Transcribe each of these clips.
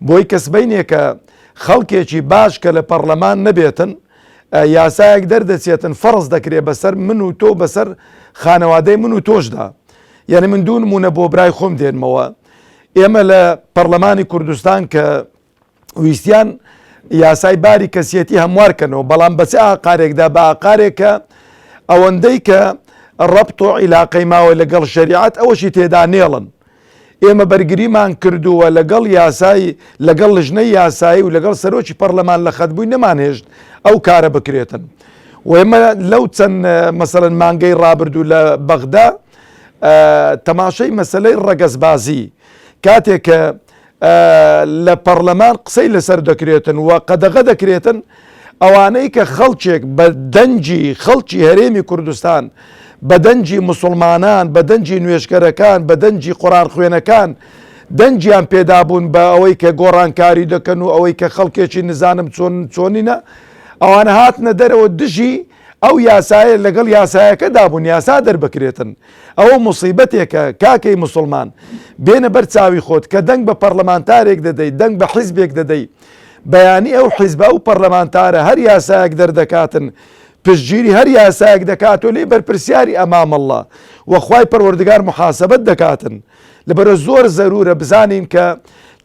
بۆی کە سبەینێ کە خەڵکێکی باش کە لە پەڕلەمان نەبێتن یاسایەک دەردەچێتن فەڕز دەکرێ بەسەر من و تۆ بەسەر خانەوادەی من و تۆشدا یعنی من دوو نمونە بۆ برای خۆم دێنمەوە ئێمە لە پەرلەمانی کوردستان کە ویستیان یاسای باری کەسیەتی هەموار کەنەوە بەڵام بەچ ئاقارێکدا بە ئاقارێکە ئەوەندەی کە ڕەبت و عیلاقەی ماوە لەگەڵ شەریعەت ئەوەشی تێدا نێڵن ئێمە بەرگریمان کردووە لەگەڵ یاسای لەگەڵ لژنەی یاسایی و لەگەڵ سەرۆکی پەرلەمان لە خەت بووین نەمانهێشت ئەو کارە بکرێتن و ئێمە لەو چەند مەسەلەن مانگەی ڕابردوو لە بەغدا تەماشەی مەسەلەی ڕەگەزبازی کاتێک کە لە پەڕلەمان قسەی لەسەر دەکرێتن و قەدەغە دەکرێتن، ئەوانەی کە خەڵکێک بە دەنگی خەڵکی هەرێمی کوردستان، بە دەنگی موسڵمانان، بە دەنگی نوێژکەرەکان، بە دەنگی قورئانخوێنەکان دەنگیان پێدابوون بە ئەوەی کە گۆڕانکاری دەکەن و ئەوەی کە خەڵکێکی نزانم چۆن چۆنینە، ئەوانە هاتنە دەرەوە دژی ئەو یاسایە لەگەڵ یاسایەکەدا بوون یاسا دەربکرێتن. ئەوە موسیبەتێکە کاکەی موسڵمان بێنە بەر چاوی خۆت کە دەنگ بە پەڕلەمانتارێک دەدەی دەنگ بە حیزبێک دەدەی بەیانی ئەو حیزبە ئەو پەڕلەمانتارە هەر یاسایەک دەردەکاتن پشتگیری هەر یاسایەک دەکات و لێی بەرپرسیاری ئەمام اللە و خوای پەروەردگار محاسبەت دەکاتن لەبەرە زۆر زەرورە بزانین کە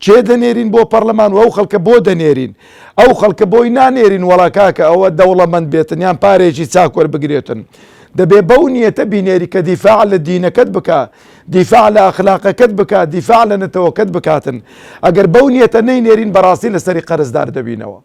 کێ دەنێرین بۆ پەڕلەمان و ئەو خەڵکە بۆ دەنێرین ئەو خەڵکە بۆی نانێرین وەڵا کاکە ئەوە دەوڵەمەند بێتن یان پارێکی چاک وەربگرێتن دەبێ بەو نیەتە بینێری کە دیفاع لە دینەکەت بکا دیفاع لە ئەخلاقەکەت بکا دیفاع لە نەتەوەکەت بکاتن ئەگەر بەو نیەتە نەینێرین بەڕاستی لەسەری قەرزدار دەبینەوە.